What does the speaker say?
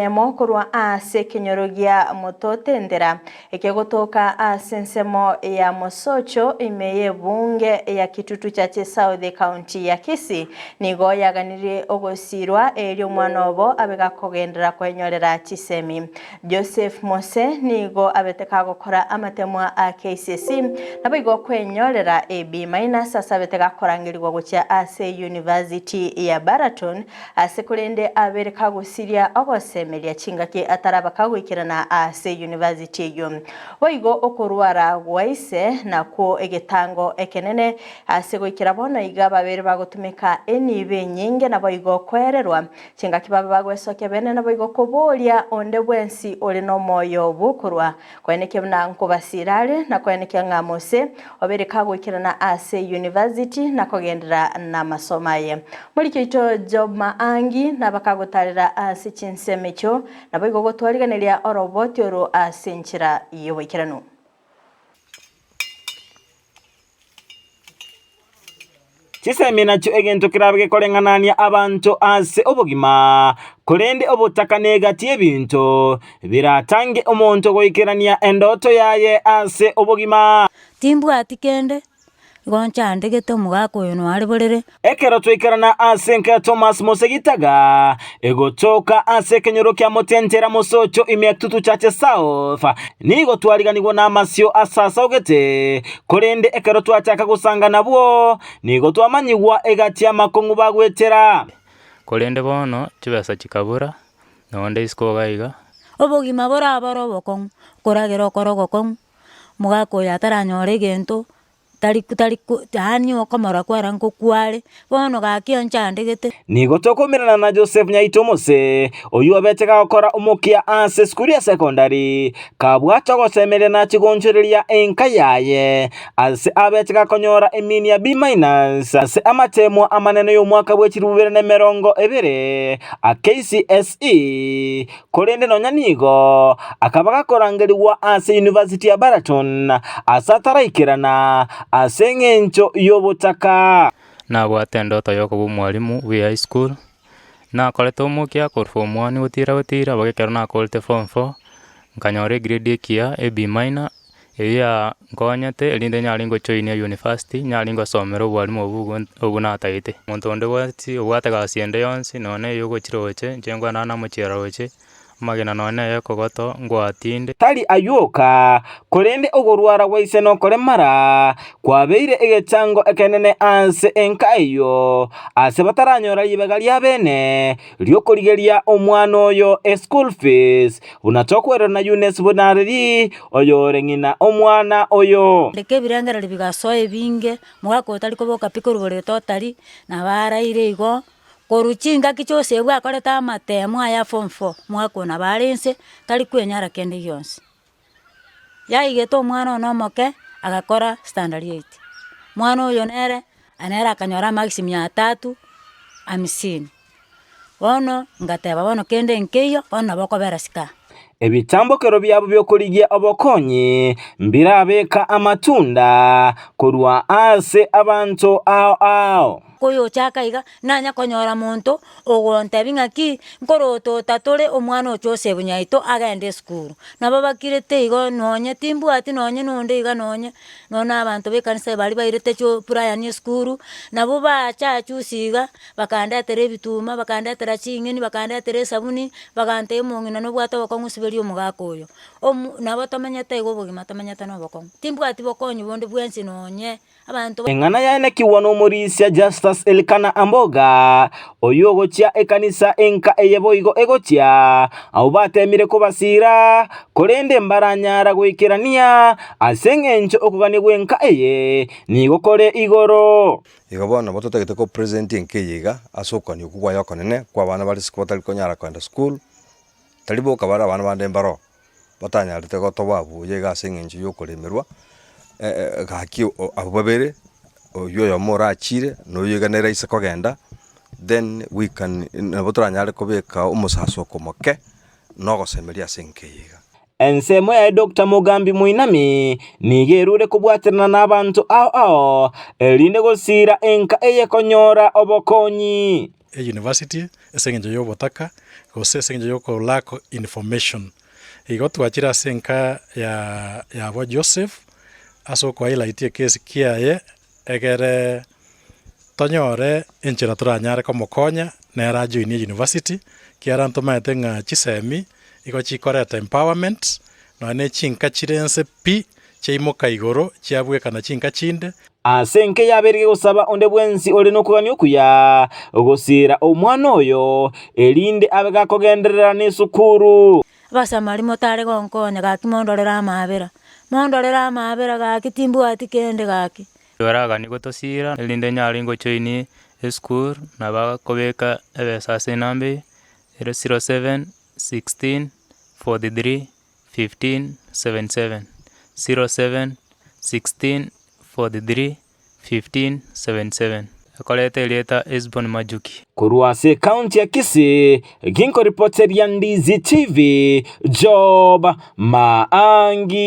eyemo korwa ase ekenyoro gia Mototendera, ekegotoka ase ensemo ya Mosocho ime y'ebunge ya Kitutu Chache South ekaunti ya Kisii, nigo yaganirie ogosiirwa erio omwana obo abe gakogenderera kwenyorera chisemi. Joseph Mose nigo abete kagokora amatemwa a KCSE, naboigo kwenyorera A B minus ase abete gakorangerigwa gochia ase University ya Baraton ase korende abere kagosiria ogosemeria chingaki ataraba kagoikerana ase University eyio. Boigo okorwara gwa ise nakwo egetango ekenene ase goikera bono iga babere bagotumeka enibo enyinge naboigo koererwa Chingaki babe bagwesokia bene naboigo koboria onde bwensi ore nomoyo bw'okorua, koenekia buna nkobasiira are, na koenekia ng'a Mose obeire kagoikerana ase university na kogenderera namasomo aye. Moriki oito Job Maangi nabakagotarera ase chinsemo echio, naboigo gotwariganeria oroboti oro ase enchera y'oboikeranu. Chisemi nachio egento kerabe gekoreng'anania abanto ase obogima, korende obotaka negati y'ebinto biratange omonto goikerania endoto yaye ase obogima. Timbwati kende, igo nchandegete omogaka oyo noare borere. Ekero twaikerana ase enka ya Thomas Mose Gitaga, egotoka ase ekenyoro kia Motentera Mosocho ime ya Kitutu Chache South, nigo twariganigwa namasio asasaogete, korende ekero twachaka gosanga nabwo, nigo twamanyigwa egati y'amakong'u bagwetera. Korende bono chibesa chikabura, na onde isiko iga iga. Obogima borabore obokong'u, okoragera okore ogokong'u, omogaka oyo ataranyora egento. Tari tari yaani okomora kware nkokware, bono gaki onchandegete. Nigo tokomerana na Joseph Nyaito Mose, oyio obete gagokora omokia ase esukuru ya sekondari, kabwate ogosemeria nachie gonchoreria enka yaye ase abete gakonyora emini ya B minus ase amatemwa amanene y'omwaka bwe chilifu bibere na emerongo ebere a KCSE. Korende nonya nigo akaba gakorangerigwa ase University ya Baraton ase ataraikerana ase engencho y'obotaka. Nabwate endoto yokoba omwalimu bwe high school, nakorete omokia korwa form one gotira gotira mpaka ekero nakorete form four, nkanyora egrade ekiya e B minor, eywo yankonyete erinde nyare gojoinia university, nyare gosomera obwalimu obwo obwo natagete. Omonto onde bwensi obwate gasi ende yonsi nonye na eywo ogochia roche, inche nkogenda namochiera roche, amagena nonye na eyekogoto ngwatinde. Tari ayio oka, korende ogorwara gwa ise nokoremara kwabeire egechango ekenene ase enka eyio, ase bataranyora ribaga riabene ri'okorigeria omwana oyo eschool fees, buna tokwerera na Eunice Bonareri, oyore ng'ina omwana oyo. Reka ebirengererio bigasoa ebinge, omogaka otari koboka pi korwa borere totari, nabo araire igo, korwa chingaki chionsi ebwo akorete amatemo aya form four, omogaka oyo nabo are inse, tari kwenyara kende gionsi. Yaigete omwana one omoke, agakora standard eight, mwana oyo nere, nere akanyora amarks mia tatu hamsini. Bono ngateba bono kende nkeiyo, bono nabo okobera sika. Ebitambokero biabo bi'okorigia obokonyi mbirabeka amatunda korwa ase abanto ao ao. Koyochaka iga, nanya konyora monto ogontebia ng'aki, nkorotota tore omwana o Joseph nyaito agende esukuru. Nabo bakirete igo nonye timbwati nonye nonde iga nonye, nonye na abanto ba ekanisa baria bairete cho Brian esukuru, nabo bacha juzi iga, bakandetera ebituma, bakandetera ching'eni, bakandetera esabuni, bagantebia omong'ina nobwate obokong'u siberia omogaka oyo. Omo nabo tomenyete iga obogima tomenyete na obokong'u, timbwati bokonyi bonde bwensi nonye. Abanto. Eng'ana yaenekigwa nomorisia Justus Elikana Amboga, oyio ogochia ekanisa enka eye boigo egochia, abwo bateemire kobasiira, korende mbaranyara goikerania, ase engencho okogania gw'enka eye nigo kore igoro. Igo bono nabo totagete ko present enka eye iga ase okogania okwo kwaye okonene kwa abana bare isiko batari konyara kogenda sukuru, tari boka bare abana bande mbaroo. Batanyarete gotoboa buya iga ase eng'encho y'okoremerwa, gaki abwo babere, oywo oyomo orachire, na oywo iga nere aise kogenda, then we can nabo toranyare kobeka omosasoko omoke, na ogosemeria ase enka eye iga. Ensemo yaye Doctor Mugambi Muinami nigo erure kobwaterana nabanto ao ao erinde gosiira enka eye konyora obokonyi. Eyunivasiti. ase eng'encho ya obotaka, gose ase eng'encho ya oko lack information. Igo twachire ase enka ya yabo Joseph, ase oko highlight ekesi kiaye, egere tonyore enchera toranyare komokonya, nere ajoinie university, ekiagera ntomaete ng'a chisemi igo chikoreta empowerment, nonya na chinka chire nse pi, chiaimoka igoro chiabwekana chinka chinde. Ase enka yabeire gosaba onde bwensi ore nokogania okuya gosiira omwana oyo, erinde abe gakogenderera nesukuru. Abasamari motare gonkonya gaki mondorere amaabera, mondorere amaabera gaki timbwati kende gaki. Baraganie gotosiira, erinde nyare ngojoinie esukuru, nabo akobeka ebesa ase enamba eye, ere 07 16 43 15 77, 07 16 43 15 77. Ekoreta erieta Hesbon Majuki. Korwa ase ekaunti ya Kisii, ginkoripoteria Ndizi TV, Job Maangi.